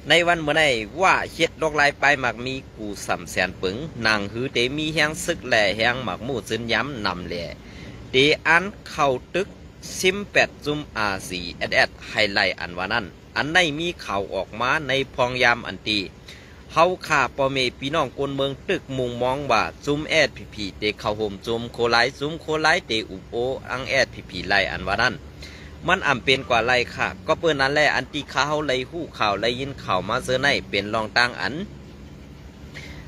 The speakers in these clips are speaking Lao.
ໃນວັນມື້ໃນ ວ່າເຮັດລວກລາຍປ້າຍໝາກມີ ກູສຳແສນປຶງ ໜັງຫືເຕມີແຮງຊຶກ ແລະ ແຮງໝາກໝູ່ຈືນຍາມນຳແລ ເຕອ່ານເຂົ້າຕຶກຊິມແປດຈຸ້ມ ອາຊີເອັສເອັສ ໃຫ້ໄລ່ອັນວ່ານັ້ນ. ອັນໃນມີຂ່າວອອກມາໃນພອງຍາມອັນທີ່ ເຮົາຂ້າພໍ່ແມ່ພີ່ນ້ອງຄົນເມືອງຕຶກມຸງມອງວ່າ ຈຸ້ມເອັສພີພີເຕເຂົ້າໂຮມຈຸ້ມໂຄລາຍ ຈຸ້ມໂຄລາຍເຕອຸບໂອ້ອັງເອັສພີພີໄລ່ອັນວ່ານັ້ນ. ມັນອຳເປັນກວ່າໄລ່ຂ້າ ກໍເປີນນັ້ນແຫຼະ ອັນທີ່ຂ້າເຮົາໄລ່ຮູ້ຂ່າວໄລ່ຍິນຂ່າວມາເທື່ອໃນ ເປັນລອງຕັ້ງອັນ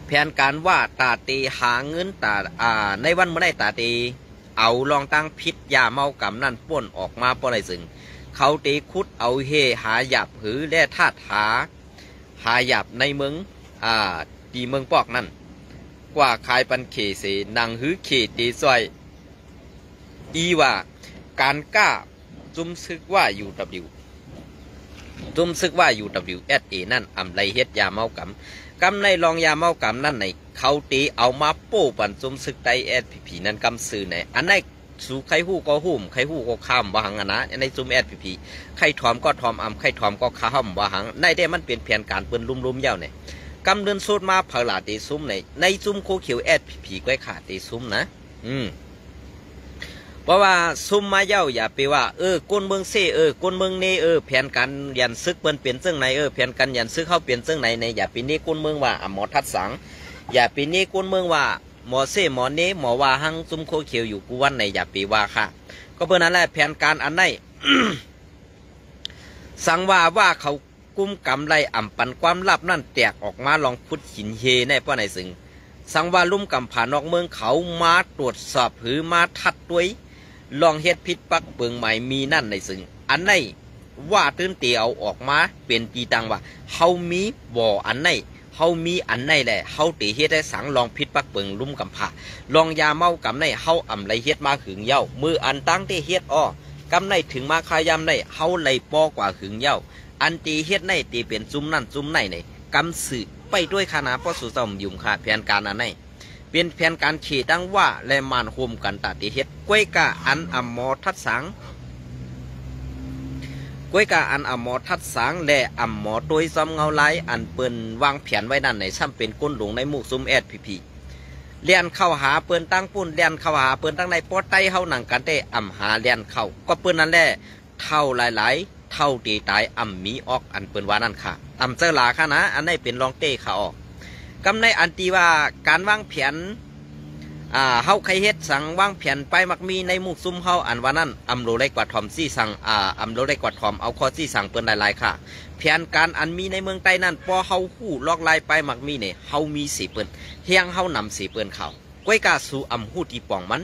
ແຜນການວ່າຕາເຕຫາເງິນຕາ ອາ ໃນວັນມື້ໃນຕາເຕເອົາລອງຕັ້ງພິດຢາເມົາກຳນັ້ນປົນອອກມາບໍ່ໄດ້ເຊິ່ງ ເຂົາເຕຂຸດເອົາເຮຫາຢາບຫື ແລະ ທາດຫາ ຫາຢາບໃນເມືອງ ອາ ທີ່ເມືອງປອກນັ້ນ ກວ່າຂາຍປັນເຂເສ ໜັງຫືເຂເຕຊ່ອຍ ອີວ່າການກ້າຈຸ້ມຊຶກວ່າ ຢູດັບເບິນຢູ ຈຸ້ມຊຶກວ່າ ຢູດັບເບິນຢູເອັສເອ ນັ້ນອຳໄລເຮັດຢາເມົາກຳ. ກຳໃນລອງຢາເມົາກຳນັ້ນໃນ ເຂົາເຕເອົາມາໂປ້ປັນຈຸ້ມຊຶກໃຕ້ເອັສພີພີນັ້ນກຳຊື່ໃນ ອັນໃນ ສູໃຄຮູ້ກໍຮູ້ ໃຄຮູ້ກໍຂ້າມວ່າຫັ້ນນະ ໃນຈຸ້ມເອັສພີພີ ໃຄຖອມກໍຖອມອຳ ໃຄຖອມກໍຂ້າມວ່າຫັ້ນ ໃນແຕ່ມັນເປັນແຜນການເປີນລຸ່ມໆ ຍາວໃນ ກຳເດີນສຸດມາ ເຜາຫຼາເຕຊຸມໃນ ໃນຈຸ້ມໂຄຂຽວເອັສພີພີ ກ້ວຍຂາເຕຊຸມນະ ອືມ ເພາະວ່າຊຸມມາເຈົ້າ ຢ່າໄປວ່າ ເອີ ຄົນເມືອງເຊ ເອີ ຄົນເມືອງເນ ເອີ ແຜນການຢັນຊຶກເພິ່ນເປັນຈັ່ງໃດ ເອີ ແຜນການຢັນຊຶກເຮົາເປັນຈັ່ງໃດໃນ ຢ່າໄປເນຄົນເມືອງວ່າ ອາ ໝໍທັດສັງ ຢ່າໄປເນຄົນເມືອງວ່າ ໝໍເຊ ໝໍເນ ໝໍວ່າຫັງ ຈຸ້ມໂຄຂຽວຢູ່ກູວັນໃນ ຢ່າໄປວ່າຂ້າ. ກໍເພິ່ນນັ້ນແຫຼະ ແຜນການອັນໃດ ສັງວ່າ ວ່າເຂົາ ກຸມກຳໄລ່ອຳປັນຄວາມລັບນັ້ນແຕກອອກມາລອງຂຸດຫີນເຮໃນປ້ອນໃນເຊິ່ງ ສັງວ່າລຸມກຳຜານອກເມືອງເຂົາມາຕວດສອບ ຫຼື ມາທັດຕົວຍລອງເຮັດຜິດປັກເປິງໝາຍມີນັ້ນໃນເຊິ່ງ ອັນໃນວ່າຕື່ນເຕເອົາອອກມາເປັນຕີຕັ້ງວ່າ ເຮົາມີບໍ່ອັນໃນ ເຮົາມີອັນໃນແຫຼະ ເຮົາເຕເຮັດໃຫ້ສັງລອງຜິດປັກເປິງລຸມກຳຜາ ລອງຢາເມົາກຳໃນ ເຮົາອຳໄລເຮັດມາຫຶງເຍົາ ມື້ອັນຕັ້ງເຕເຮັດອໍ ກຳໃນເຖິງມາຄາຍາມໃນ ເຮົາໄລປໍກວ່າຫຶງເຍົາ ອັນເຕເຮັດໃນເຕເປັນຈຸ້ມນັ້ນຈຸ້ມໃນໃນ ກຳສືໄປດ້ວຍຄະນະ ເພາະສູ່ເຈົ້າຫຍຸ້ງຄະ ແຜນການອັນໃນ ເປັນແຜນການເຂດດັ່ງວ່າ ແລະ ມານໂຮມກັນຕາເຕເຮັດ ກ້ວຍກາອັນອຳໝໍທັດສັງ ກ້ວຍກາອັນອຳໝໍທັດສັງ ແລະ ອຳໝໍໂຕຍຊອມເງົາລາຍ ອັນເພິ່ນວາງແຜນໄວ້ນັ້ນໃນ ຊ້ຳເປັນກົ້ນຫຼົງໃນໝູ່ຊຸມເອັສພີພີ ແລ່ນເຂົ້າຫາເພິ່ນທາງພຸ້ນ ແລ່ນເຂົ້າຫາເພິ່ນທາງໃນ ພໍໄຕ້ເຮົາໜັງກັນແຕ່ອຳຫາແລ່ນເຂົ້າ ກໍເພິ່ນນັ້ນແຫຼະ ເຖົ້າຫຼາຍໆ ເຖົ້າເຕຕາຍ ອຳມີອອກ ອັນເພິ່ນວ່ານັ້ນຄ່ະ ອຳເຈີຫຼາຄ່ະນະ ອັນໃນເປັນລອງເຕຄ່ະອອກ ກຳໃນອັນທີ່ວ່າການວາງແຜນ ອາ ເຮົາໃຄເຮັດສັງວາງແຜນປ້າຍໝາກມີໃນໝູ່ຊຸມເຮົາ ອັນວ່ານັ້ນ ອຳໂລໄລກວາດຖອມຊີ້ສັງ ອາ ອຳໂລໄລກວາດຖອມເອົາຂໍ້ຊີ້ສັງເພິ່ນຫຼາຍໆຄ່ະ ແຜນການອັນມີໃນເມືອງໃຕ້ນັ້ນ ພໍເຮົາຮູ້ລອກລາຍປ້າຍໝາກມີນີ້ ເຮົາມີເສເພິ່ນ ແຮງເຮົານຳເສເພິ່ນເຂົາ ກ້ວຍກາສູອຳຮູ້ຕີປ່ອງມັນ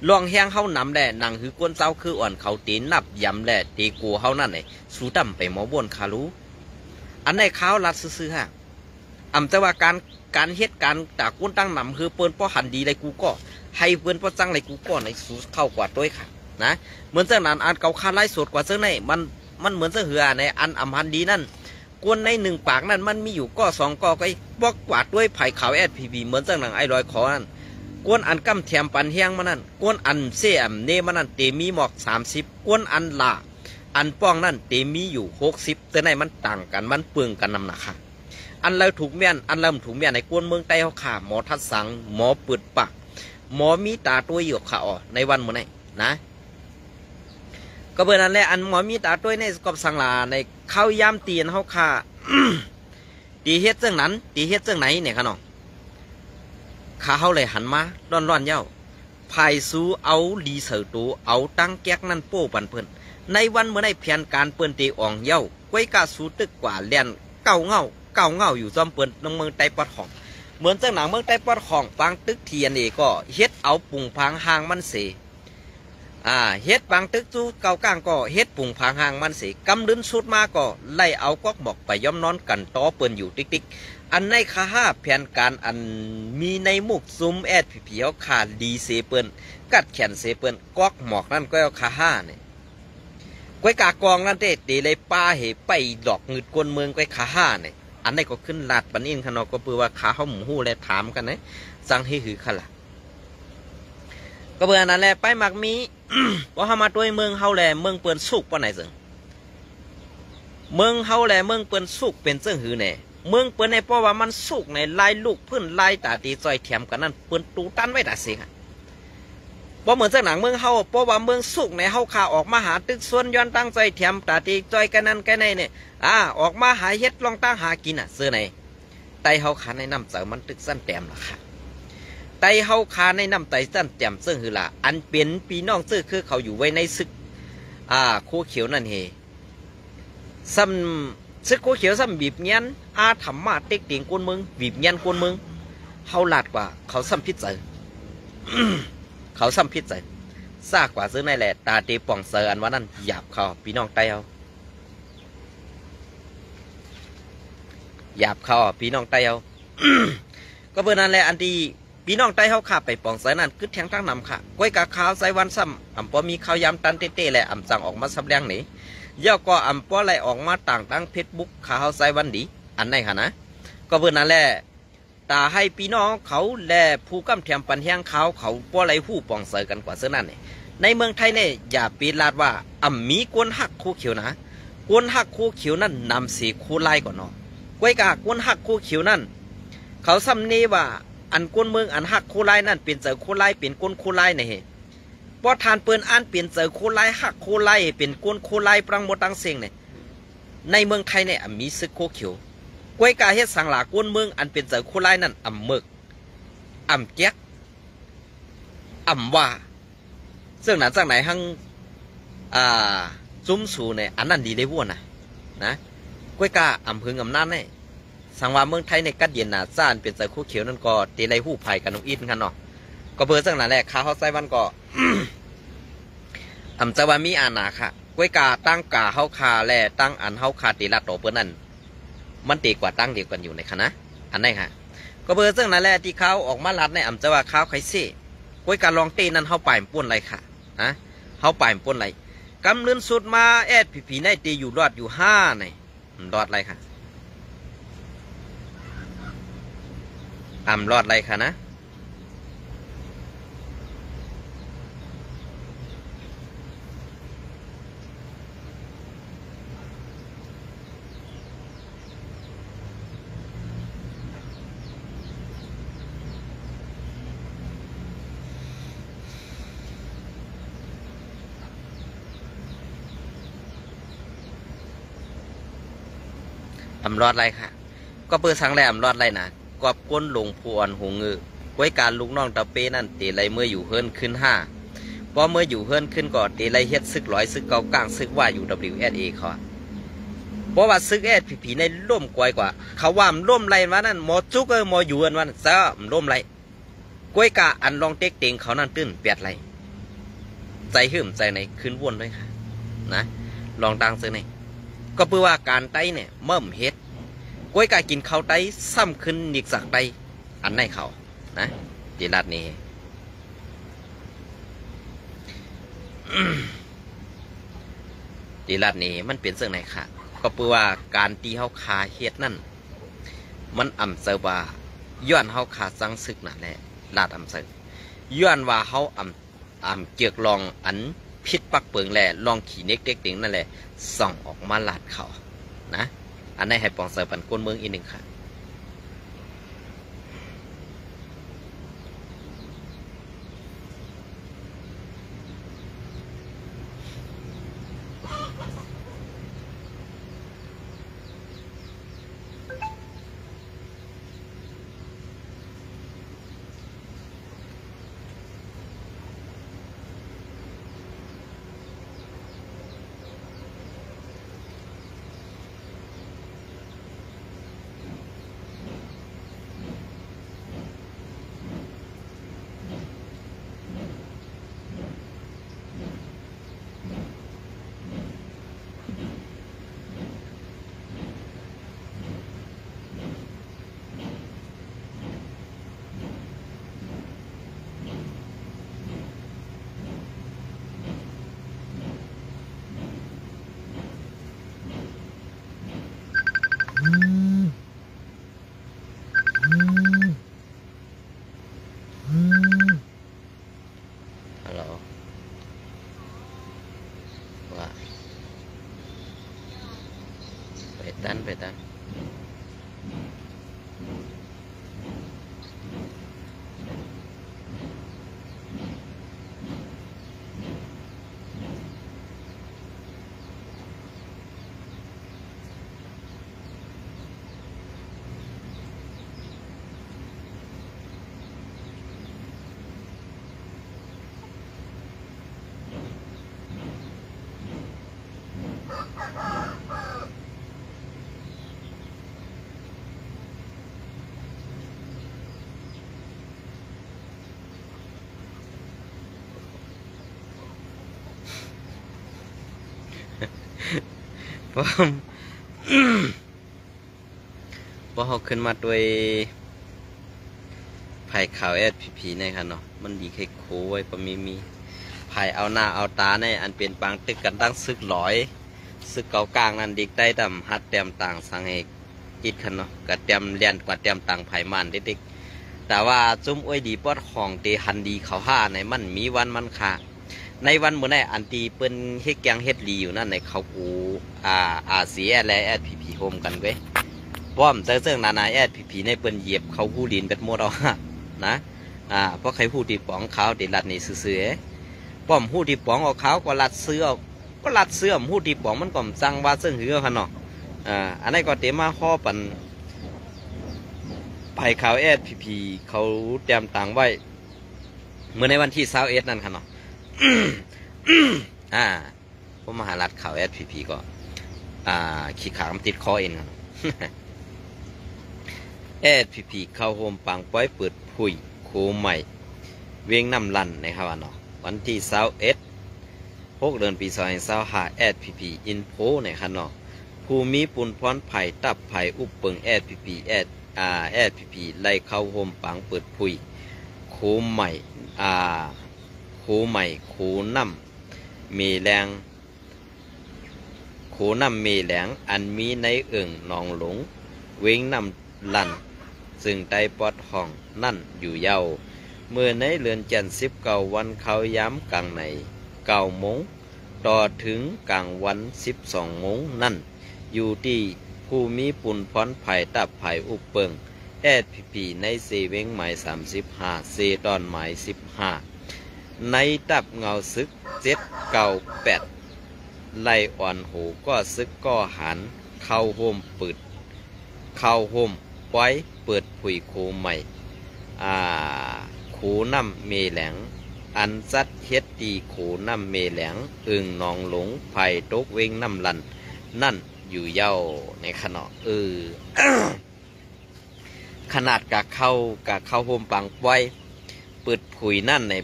ລອງແຮງເຮົານຳແລະ ໜັງຫືກວນເຈົ້າຄືອ່ອນເຂົາເຕນັບຢຳແລະເຕໂກເຮົານັ້ນແຫຼະ ສູຕ່ຳໄປໝໍບ່ວນຄາລູ ອັນໃນຂ່າວລັດຊື່ໆຮະ ອຳແຕ່ວ່າການ ການເຮັດການຕາກກຸນຕັ້ງນຳ ຄືເພິ່ນບໍ່ຫັນດີໃລກູກໍ ໃຫ້ເພິ່ນບໍ່ຈັ່ງໃລກູກໍໃນສູເຂົ້າກວ່າໂຕຍຄ່ະນະ ເໝືອນຈັ່ງນັ້ນ ອັນເຂົາຄາໄລສົດກວ່າເຊິ່ງໃນ ມັນ ມັນເໝືອນເຊິ່ງເຮືອໃນ ອັນອຳຫັນດີນັ້ນ ກວນໃນໜຶ່ງປາກນັ້ນ ມັນມີຢູ່ກໍສອງກໍ ກໍບໍ່ກວ່າດ້ວຍໄພຂາວເອັສພີພີ ເໝືອນຈັ່ງໜັງໄອ້ລອຍຂໍນັ້ນ ກວນອັນກຳແຖມປັນແຮງມານັ້ນ ກວນອັນເຊອຳເນມານັ້ນ ເຕມີໝອກສາມສິບ ກວນອັນຫຼ້າ ອັນປ້ອງນັ້ນ ເຕມີຢູ່ຫົກສິບ ແຕ່ໃນມັນຕ່າງກັນ ມັນເປິງກັນນຳນະຄ່ະ ອັນລາວຖືກແມ່ນ ອັນລາວຖືກແມ່ນໃນກວນເມືອງໃຕ້ເຮົາຄ່ະ ໝໍທັດສັງ ໝໍເປີດປາກ ໝໍມີຕາຕົວຢູ່ຄ່ະ ອໍ ໃນວັນມື້ໃນນະ ກໍເບີນັ້ນແຫຼະ ອັນໝໍມີຕາຕົວໃນກອບສັງຫຼາ ໃນເຂົ້າຍາມຕີນເຮົາຄ່ະ ຕີເຮັດຈັ່ງນັ້ນ ຕີເຮັດຈັ່ງໃນນີ້ຄ່ະນ້ອງ ຂ້າເຮົາເລີຍຫັນມາລ້ອນໆເຍົາ ພາຍຊູເອົາດີເສີໂຕ ເອົາຕັງແກັກນັ້ນໂປ້ປັນເພິ່ນ ໃນວັນມື້ໃນແຜນການເພິ່ນເຕອອງເຍົາ ກ້ວຍກາສູຕຶກກວ່າແລ່ນເກົ້າເຫງົ້າ ເກົ້າເຫງົ້າຢູ່ຊ້ອມເພິ່ນນຳເມືອງໃຕ້ປອດຂອງ ເໝືອນຈັ່ງໜັງເມືອງໃຕ້ປອດຂອງ ປາງຕຶກທີເອັນເອກໍເຮັດເອົາປຸງພາງຮ່າງມັນເສ ອາ ເຮັດບາງຕຶກຈູເກົ່າກາງກໍເຮັດປຸງພາງຮ່າງມັນເສ ກຳລຶນສຸດມາກໍໄລ່ເອົາກອກໝອກໄປຢ້ອມນອນກັນຕໍ່ເພິ່ນຢູ່ຕິກໆ ອັນໃນຄະຫາແຜນການອັນມີໃນໝູ່ຊຸມເອັສພີພີເຮົາຄາດີເສເພິ່ນ ກັດແຂນເສເພິ່ນ ກອກໝອກນັ້ນກໍເອົາຄະຫານີ້ ກ້ວຍກາກອງນັ້ນເດ້ ເຕໄດ້ປາເຫໄປຫຼອກງຶດກົ້ນເມືອງກ້ວຍຄະຫານີ້ ອັນໃດກໍຂຶ້ນລາດປານນີ້ຄັນເນາະ ກໍເພື່ອວ່າຄາເຮົາບໍ່ຮູ້ແລະຖາມກັນນະ ຈັ່ງເຮັດຄືຄັນລະ ກໍເພື່ອນັ້ນແຫຼະ ໄປມັກມີ ພໍເຮົາມາດ້ວຍເມືອງເຮົາແລະເມືອງເພິ່ນສຸກປານໃດເຊິ່ງ ເມືອງເຮົາແລະເມືອງເພິ່ນສຸກເປັນເຊິ່ງຫື່ນແດ່? ເມືອງເພິ່ນນີ້ ເພາະວ່າມັນສຸກໃນລາຍລູກພື້ນລາຍຕາທີ່ຊ່ອຍແຖມກັນນັ້ນ ເພິ່ນຕູຕັນໄວ້ຕາເສງ. ບໍ່ເໝືອນເຊິ່ງໜັງເມືອງເຮົາ, ເພາະວ່າເມືອງສຸກໃນເຮົາຄາອອກມາຫາຕຶກຊວນຍ້ອນຕັ້ງຊ່ອຍແຖມຕາທີ່ຊ່ອຍກັນນັ້ນກັນນີ້ນີ້ ອາ ອອກມາຫາເຮັດລ່ອງຕັ້ງຫາກິນນະ ເຊິ່ງໃນ ໄຕເຮົາຄາໃນນ້ຳໃຈມັນຕຶກຊັ້ນແຕ້ມລະຄະ. ໄຕເຮົາຄາໃນນ້ຳໃຈຊັ້ນແຕ້ມເຊິ່ງຫື່ນລະ ອັນເປັນພີ່ນ້ອງເຊື້ອຄືເຂົາຢູ່ໄວ້ໃນຊຶກ ອາ ໂຄຂຽວນັ້ນເຮ ຊ້ຳ ຊຶກໂຄຂຽວຊ້ຳບີບແງນ ອາ ທຳມາເຕັກເຕັງຄົນເມືອງ ບີບແງນຄົນເມືອງ ເຮົາລາດກວ່າ ເຂົາຊ້ຳຜິດໃຈ ເຂົາຊ້ຳຜິດໃຈ ຊາກກວ່າເຊິ່ງໃນແຫຼະ ຕາເຕປ່ອງເຊີອັນວ່ານັ້ນ ຫຍາບເຂົາ ພີ່ນ້ອງໄຕເຮົາ ຫຍາບເຂົາ ພີ່ນ້ອງໄຕເຮົາ. ກໍເບີນັ້ນແຫຼະ ອັນທີ່ ພີ່ນ້ອງໄຕເຮົາຂ້າໄປປອງໃສນັ້ນ ຄຶດແທງທັງນຳຄ່ະ. ກ້ອຍກາຂ້າວໄຊວັນຊ້ຳ ອຳບໍ່ມີຂ່າວຢາມຕັນເຕ້ໆ ແລະ ອຳຈັ່ງອອກມາສຳແດງນີ້ ແລ້ວກໍອຳບໍ່ໄດ້ອອກມາຕ່າງທາງເຟສບຸກຂ້າເຮົາໄຊວັນດີ ອັນໃດຫັ້ນນະ. ກໍເບີນັ້ນແຫຼະ ຕາໃຫ້ພີ່ນ້ອງເຂົາ ແລະ ຜູ້ກຳແຖມປັນແຮງຂ່າວເຂົາບໍ່ໄດ້ຮູ້ປອງໃສກັນກວ່າເຊິ່ງນັ້ນນີ້. ໃນເມືອງໄທນີ້ ຢ່າໄປລາດວ່າ ອຳມີຄົນຮັກໂຄຂຽວນະ. ຄົນຮັກໂຄຂຽວນັ້ນນຳເສໂຄລາຍກ່ອນເນາະ. ກ້ອຍກາຄົນຮັກໂຄຂຽວນັ້ນ ເຂົາຊ້ຳເນວ່າ ອັນຄົນເມືອງອັນຮັກໂຄລາຍນັ້ນ ເປັນໃຈໂຄລາຍ ເປັນຄົນໂຄລາຍນະເຮ. ບໍ່ທ່ານເພິ່ນອັນເປັນໃຈໂຄລາຍ ຮັກໂຄລາຍ ເປັນຄົນໂຄລາຍ ປຣັງໝົດທັງເສັງນີ້ ໃນເມືອງໄທນີ້ ອຳມີຊຶກໂຄຂຽວ. ກ້ອຍກາເຮັດສັງຫຼາຄົນເມືອງອັນເປັນໃຈໂຄລາຍນັ້ນ ອຳເມິກ ອຳແກກ ອຳວ່າ ເຊິ່ງນັ້ນຈັ່ງໃດຫັ້ງ ອ່າ ຈຸ້ມສູນນີ້ ອັນນັ້ນດີເລີຍຫົວນະ ນະ. ກ້ອຍກາອຳເພິງອຳນານນີ້ ສັງວ່າເມືອງໄທນີ້ກັດເຢັນນາ ຊາດເປັນໃຈໂຄຂຽວນັ້ນກໍເຕໄລຫູພາຍກັນໜົກອິດຫັ້ນເນາະ. ກໍເບີຈັ່ງນັ້ນແຫຼະ ຂ້າເຮົາໄຊວັນກໍ ອຳຈະວ່າມີອານາຄ່ະ. ກ້ອຍກາຕັ້ງກາເຮົາຄ່າ ແລະ ຕັ້ງອັນເຮົາຄ່າເຕລາດຕໍ່ເພິ່ນນັ້ນ ມັນເຕກວ່າຕັ້ງດຽວກັນຢູ່ໃນຄະນະ ອັນໃດຄ່ະ. ກໍເບີເຊິ່ງນັ້ນແຫຼະ ທີ່ຂ້າເຮົາອອກມາລາດໃນອຳຈະວ່າຂ້າເຮົາໄຄເຊ ກ້ອຍກາລອງເຕນັ້ນເຮົາປາຍມັນປົນໄລຄ່ະ ນະ ເຮົາປາຍມັນປົນໄລ. ກຳລຶນສຸດມາ ແອສພີພີ ໃນເຕຢູ່ລອດຢູ່ຫ້າໃນ ອຳລອດໄລຄ່ະ ອຳລອດໄລຄ່ະນະ. ອຳລອດໄລຄ່ະ. ກໍເປີດສັງແລອຳລອດໄລນະ ກອບກົ້ນຫຼົງຜູ້ອ່ອນຫູງື ກ້ອຍກາລູກນ້ອງຕາເປ້ນັ້ນເຕໄລເມືອຢູ່ເຮືອນຄືນຫ້າ. ພໍເມືອຢູ່ເຮືອນຄືນກໍເຕໄລເຮັດຊຶກຫຼອຍ ຊຶກເກົາກ້າງ ຊຶກວ່າ ຢູດັບເບິນຢູເອັສເອ ເຂົາ. ເພາະວ່າຊຶກແອສພີພີໃນລົ້ມກວາຍກວ່າ ເຂົາວ່າມັນລົ້ມໄລວ່ານັ້ນ ໝໍຈຸກເອີ ໝໍຢູ່ເອີນວ່ານັ້ນ ຊະມັນລົ້ມໄລ. ກ້ອຍກາອັນລອງເຕັກເຕັງເຂົານັ້ນຕື່ນແປດໄລ ໃຈຫືມໃຈໃນຄືນວົນດ້ວຍຄ່ະ ນະ ລອງຕັ້ງເຊິ່ງໃນ. ກໍເປີວ່າການໄຕນີ້ເມີ້ມເຮັດ ກ້ອຍກາກິນເຂົ້າໄຕ ຊ້ຳຂຶ້ນນິກສາກໄຕ ອັນໃນເຂົາ ນະ ເຕລາດນີ້ ເຕລາດນີ້ມັນເປັນເຊິ່ງໃນຄ່ະ. ກໍເປີວ່າການທີ່ເຮົາຄາເຮັດນັ້ນ ມັນອຳເຊີວ່າ ຍ້ອນເຮົາຄາສັງຊຶກນັ້ນແຫຼະ ລາດອຳເຊີ ຍ້ອນວ່າເຮົາອຳ ອຳຈຽກລອງອັນຜິດປັກເປິງ ແລະ ລອງຂີ້ເນັກເຕັກເຕັງນັ້ນແຫຼະ ສ່ອງອອກມາລາດເຂົາ ນະ. ອັນໃດໃຫ້ປອງເຊີປັນຄົນເມືອງອີກໜຶ່ງຄ່ະ. ເພາະ ເພາະເຮົາຂຶ້ນມາດ້ວຍ ພາຍຂ່າວ ແອັດພີພີ ນີ້ຫັ້ນເນາະ ມັນດີໃຫ້ໂຄໄວ້ກໍມີ ມີພາຍເອົາໜ້າເອົາຕາໃນອັນເປັນປາງຕຶກກັນຕັ້ງສຶກຫຼອຍ ສຶກເກົາກາງນັ້ນ ດິກໄດ້ດຳຫັດແຕ້ມຕ່າງສັງເຫດ ອີກຫັ້ນເນາະ ກະແຕ້ມແລ່ນກວ່າແຕ້ມຕ່າງພາຍມ່ານເດັກໆ ແຕ່ວ່າຈຸ້ມອວຍດີປອດຫ້ອງເຕຫັນດີເຂົາຫາໃນມັນມີວັນມັນຄ່າ ໃນວັນມື້ໃນອັນທີ່ເພິ່ນເຮັດແກງເຮັດຫຼີຢູ່ນັ້ນໃນເຂົາກູ ອາ ອາຊີແອດ ແລະ ແອັດພີພີ ໂຮມກັນເວີຍ ປ້ອມເຊິ່ງໆນານາ ແອັດພີພີ ໃນເພິ່ນຢຽບເຂົາກູລີນເບິດໝົດເອົານະ ອາ ເພາະໃຄຮູ້ທີ່ປອງຂາວທີ່ລັດນີ້ຊື່ໆ ປ້ອມຮູ້ທີ່ປອງອອກຂາວກໍລັດເສືອ ກໍລັດເສືອ ຮູ້ທີ່ປອງມັນກໍຈັ່ງວ່າເຊິ່ງເຮືອຫັ້ນເນາະ ອາ ອັນໃດກໍເຕມາຮອບອັນ ພາຍຂ່າວ ແອັດພີພີ ເຂົາແຕ້ມຕ່າງໄວ້ ເມື່ອໃນວັນທີຊາວເອັດນັ້ນຫັ້ນເນາະ ອາ ພວກມະຫາລັດຂ່າວ ແອັດພີພີ ກໍ ອາ ຂີ້ຂາມຕິດຄໍເອັນຫັ້ນ ແອັດພີພີ ເຂົ້າໂຮມປາງປ່ອຍເປີດຜຸຍໂຄໃໝ່ ວຽງນ້ຳລັນ ໃນຄະວ່າເນາະ ວັນທີຊາວເອັດ ຫົກເດືອນ ປີສອງພັນຊາວຫ້າ ແອັດພີພີ ອິນໂຟ ໃນຄະເນາະ ຜູ້ມີປຸນພອນພາຍຕັບພາຍອຸບເປິງ ແອັດພີພີ ແອັດ ອາ ແອັດພີພີ ໄດ້ເຂົ້າໂຮມປາງເປີດຜຸຍໂຄໃໝ່ ອາ ໂຄໃໝ່ ໂຄນ້ຳເມແລງ ໂຄນ້ຳເມແລງ ອັນມີໃນເອີ່ງໜອງຫຼົງ ວຽງນ້ຳລັນ ເຊິ່ງໄດ້ປອດຫ້ອງນັ້ນຢູ່ເຍົາ ເມື່ອໃນເດືອນຈັນ ສິບເກົ້າ ວັນ ເຂົ້າຍາມກາງໃນ ເກົ້າໂມງ ຕໍ່ເຖິງກາງວັນ ສິບສອງໂມງນັ້ນ ຢູ່ທີ່ຜູ້ມີປຸນພອນພາຍຕັບພາຍອຸບເປິງ ແອັດພີພີ ໃນເຊວຽງໝາຍ ສາມສິບຫ້າ ເຊດອນໝາຍ ສິບຫ້າ ໃນຕັບເງົາຊຶກ ເຈັດເກົ້າແປດ ໄລ່ອ່ອນໂຫກໍຊຶກກໍຫານ ເຂົ້າໂຮມປຶດ ເຂົ້າໂຮມປ່ອຍເປີດຜຸຍໂຄໃໝ່ ອາ ໂຄນ້ຳເມແຫຼງ ອັນຈັດເຮັດທີ່ໂຄນ້ຳເມແຫຼງ ເອີ່ງໜອງຫຼົງ ພາຍຕົກວຽງນ້ຳລັນນັ້ນຢູ່ເຍົາ ໃນຄະເນາະ ເອີ ຂະໜາດກະເຂົ້າ ກະເຂົ້າໂຮມປາງປ່ອຍ ເປີດຜຸຍນັ້ນໃນ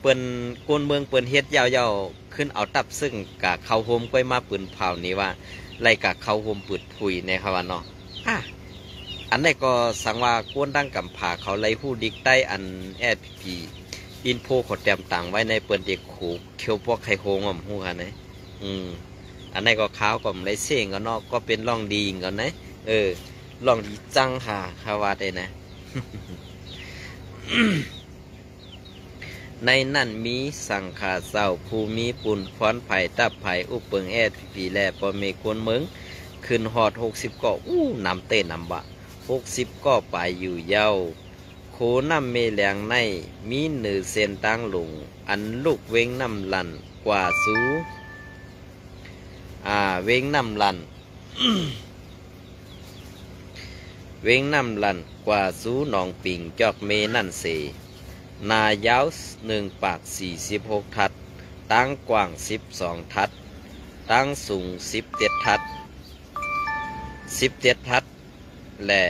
ເພິ່ນ ກົນເມືອງເພິ່ນເຮັດເຍົາໆ ຂຶ້ນເອົາຕັບເຊິ່ງກະເຂົ້າໂຮມກ້ອຍມາປືນເຜົານີ້ວ່າ ໄລ່ກະເຂົ້າໂຮມເປີດຜຸຍໃນຄະວ່າເນາະ ອາ ອັນໃດກໍສັງວ່າກົນດັ່ງກຳພາເຂົາໄລ່ຮູ້ດິກໄດ້ອັນ ແອັດພີພີ ອິນໂຟ ເຂົາແຕ້ມຕ່າງໄວ້ໃນ ເພິ່ນເດໂຄ ຂຽວປອກໄຂ່ໂຮງ ອຳຮູ້ຫັ້ນນະ ອືມ ອັນໃດກໍຂ່າວກໍບໍ່ໄດ້ເສັງກັນເນາະ ກໍເປັນລອງດີກັນນະ ເອີ ລອງດີຈັງຫາ ຄະວ່າໄດ້ນະ ໃນນັ້ນມີສັງຂາເຈົ້າ ຜູ້ມີປຸນພອນພາຍຕັບພາຍອຸບເປິງ ແອັດພີພີ ແລະ ພໍ່ແມ່ຄົນເມືອງ ຂຶ້ນຮອດຫົກສິບກໍ ອູ້ ນຳເຕະນຳບະ ຫົກສິບກໍປາຍຢູ່ເຍົາ ໂຄນ້ຳເມແຫຼງໃນ ມີເນີເສັ້ນທາງຫຼົງ ອັນລຸກວຽງນ້ຳລັນກວ່າສູ່ ອາ ວຽງນ້ຳລັນ ວຽງນ້ຳລັນກວ່າສູ່ໜອງປິງຈອກເມນັ້ນເສ ໜ້າຍາວໜຶ່ງປາກສີ່ສິບຫົກທັດ ຕັ້ງກວ້າງສິບສອງທັດ ຕັ້ງສູງສິບເຈັດທັດ ສິບເຈັດທັດ ແລະ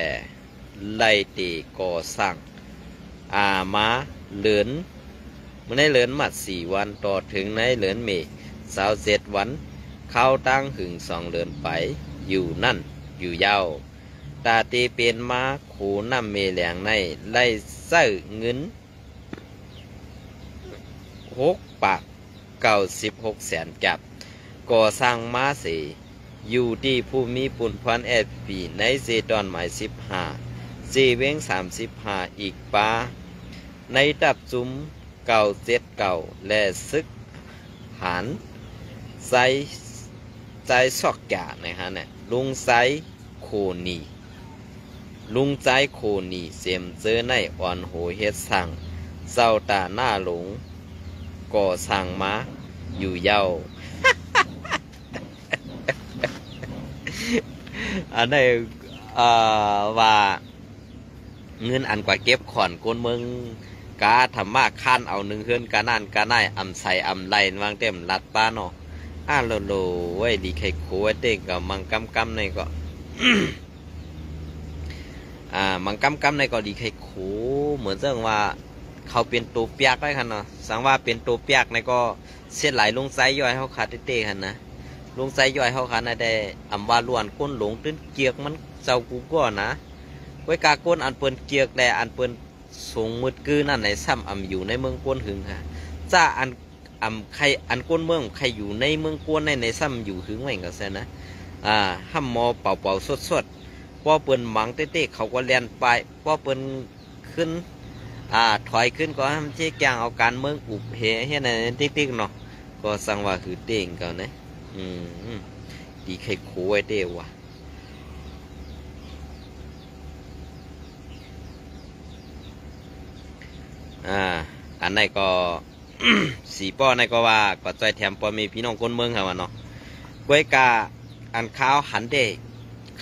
ໄລ່ເຕກໍ່ສ້າງ ອາ ມາເດືອນ ໃນເດືອນມາດສີ່ວັນ ຕໍ່ເຖິງໃນເດືອນເມຊາວເຈັດວັນ ເຂົ້າຕັ້ງຫຶງສອງເດືອນໄປ ຢູ່ນັ້ນຢູ່ເຍົາ ຕາເຕເປັນມາ ໂຄນ້ຳເມແຫຼງໃນ ໄດ້ໃຊ້ເງິນ ຫົກປາກເກົ້າສິບຫົກແສນກີບ ກໍ່ສ້າງມາເສ ຢູ່ທີ່ຜູ້ມີປຸນພອນ ແອັດພີພີ ໃນເຊດອນໝາຍສິບຫ້າ ເຊວຽງສາມສິບຫ້າ ອີກປາ ໃນຕັບຈຸມເກົ້າເຈັດເກົ້າ ແລະ ຊຶກຫານ ໄຊ ໄຊຊອກຈາ ໃນຫັ້ນນະ ລຸງໄຊ ໂຄນີ ລຸງໄຊໂຄນີ ເຈັມເຈີໃນ ອ່ອນໂຫເຮັດສ້າງ ເຈົ້າຕາໜ້າຫຼົງ ກໍ່ສ້າງມາຢູ່ເຍົາ ອັນໃດ ເອີ ວ່າ ເງິນອັນກວ່າເກັບຂອນກົນເມືອງ ກະທຳມາຄານເອົາໜຶ່ງເຮືອນກະນັ້ນກະນາຍ ອຳໄສອຳໄລ ວາງແຕ່ມລັດປ້າເນາະ ອາໂລໂລ ເວີຍ ລີໄຄໂຄ ເຕັງກະມັງກຳກຳໃນກໍ ອາ ມັງກຳກຳໃນກໍລີໄຄໂຄ ເໝືອນເຊິ່ງວ່າ ເຂົາເປັນໂຕປຽກໄວ້ຫັ້ນເນາະ ສັງວ່າເປັນໂຕປຽກໃນກໍ ເສດຫຼາຍລຸງໄຊຍ້ອຍເຮົາຄາເຕໆຫັ້ນນະ ລຸງໄຊຍ້ອຍເຮົາຫັ້ນນະ ໄດ້ອຳວ່າລ້ວນຄົນຫຼົງຕື່ນເກືອກມັນເຈົ້າກູກອນນະ. ກວຍກາຄົນອັນເພິ່ນເກືອກ ແລະ ອັນເພິ່ນສົງມືດກືນັ້ນໃນ ຊ້ຳອຳຢູ່ໃນເມືອງກົນຫຶງຫາ ຈາກອັນ ອຳໄຄ ອັນຄົນເມືອງໄຄຢູ່ໃນເມືອງກົນໃນ ໃນຊ້ຳຢູ່ຫຶງໄວ້ກໍຊັ້ນນະ. ອາ ຫ້ຳໝໍເປົ່າໆສົດໆ ພໍເພິ່ນໝັງເຕະໆ ເຂົາກໍແລ່ນໄປ ພໍເພິ່ນ ຂຶ້ນ ອາ ຖອຍຂຶ້ນກໍຫ້າມເຈກາງເອົາການເມືອງອຸບເຫເຮັດໃຫ້ຕິກໆເນາະ ກໍສັ່ງວ່າຄືເຕັງເຂົານະ. ອືມ ຕີໄຂ່ໂຄໄວ້ເດ້ວ່າ ອາ ອັນໃດກໍ ສີປ້ອໃນກໍວ່າ ກໍຊ່ອຍແຖມພໍ່ແມ່ພີ່ນ້ອງຄົນເມືອງຫັ້ນວ່າເນາະ. ກວຍກາອັນຂ່າວຫັ້ນເດ້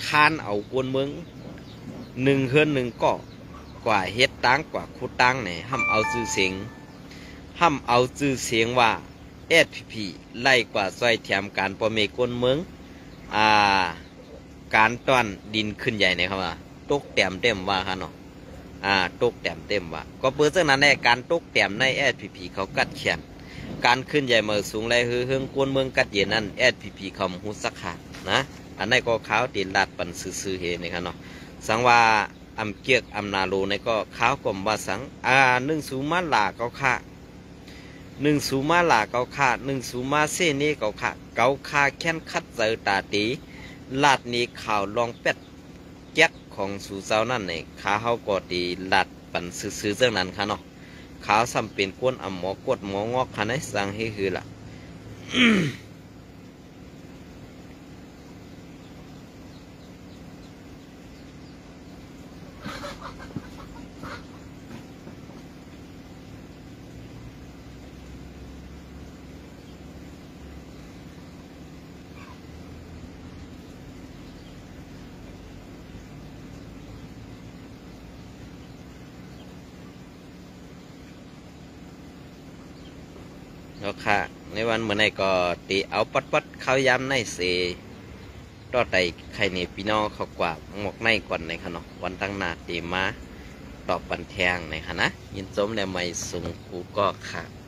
ຄ້ານເອົາຄົນເມືອງໜຶ່ງເຮືອນໜຶ່ງກໍ ກວ່າເຮັດຕັງ ກວ່າຂຸດຕັງນີ້ ຫ້າມເອົາຊື່ສຽງ ຫ້າມເອົາຊື່ສຽງວ່າ ເອສພີພີ ໄລ່ກວ່າຊ່ອຍແຖມການພໍ່ແມ່ຄົນເມືອງ ອາ ການຕ້ອນດິນຂຶ້ນໃຫຍ່ນີ້ ເຂົາວ່າຕົກແຕ້ມເຕັມວ່າ ເຂົາເນາະ ອາ ຕົກແຕ້ມເຕັມວ່າ. ກໍເປີເຊິ່ງນັ້ນແຫຼະ ການຕົກແຕ້ມໃນເອສພີພີເຂົາກັດແຂນ ການຂຶ້ນໃຫຍ່ເໝີສູງ ແລະ ຮືເຮືອງຄົນເມືອງກັດເຢັນນັ້ນ ເອສພີພີເຂົາບໍ່ຮູ້ຈັກຫານະ. ອັນນັ້ນກໍຂ່າວທີ່ລາດປັນຊື່ໆເຮນີ້ ເຂົາເນາະ ສັງວ່າອຳເກຍກອຳນາໂລໃນກໍຂ່າວກໍບໍ່ວ່າສັງ ອາ ໜຶ່ງສູນມາລາເຂົາຂ້າ ໜຶ່ງສູນມາລາເຂົາຂ້າ ໜຶ່ງສູນມາເຊເນເຂົາຂ້າ ເຂົາຂ້າແຄ້ນຂັດໃຈຕາຕີ ລາດນີ້ຂ່າວລອງແປັດ ແຈັກຂອງສູເຈົ້ານັ້ນນີ້ ຂ້າເຮົາກໍໄດ້ລາດປັນຊື່ໆເຊິ່ງນັ້ນ ເຂົາເນາະ. ເຂົາຊ້ຳເປັນຄົນອຳໝໍກົດໝໍງອກ ຫັ້ນນະ ສັ່ງໃຫ້ຄືລະ. ເນາະ ໃນວັນມື້ໃນກໍຕິເອົາປັດໆ ຂ່າວຍາມໃນເສ ຕໍ່ໄປໄຄນີ້ ພີ່ນ້ອງເຂົາກວ່າໝວກໃນກ່ອນໃນ ເນາະ ວັນທາງໜ້າຕິມາຕອບບັນແທງໃນ ນະ. ຍິນຊົມ ແລະ ໄໝສູງກູກອກ.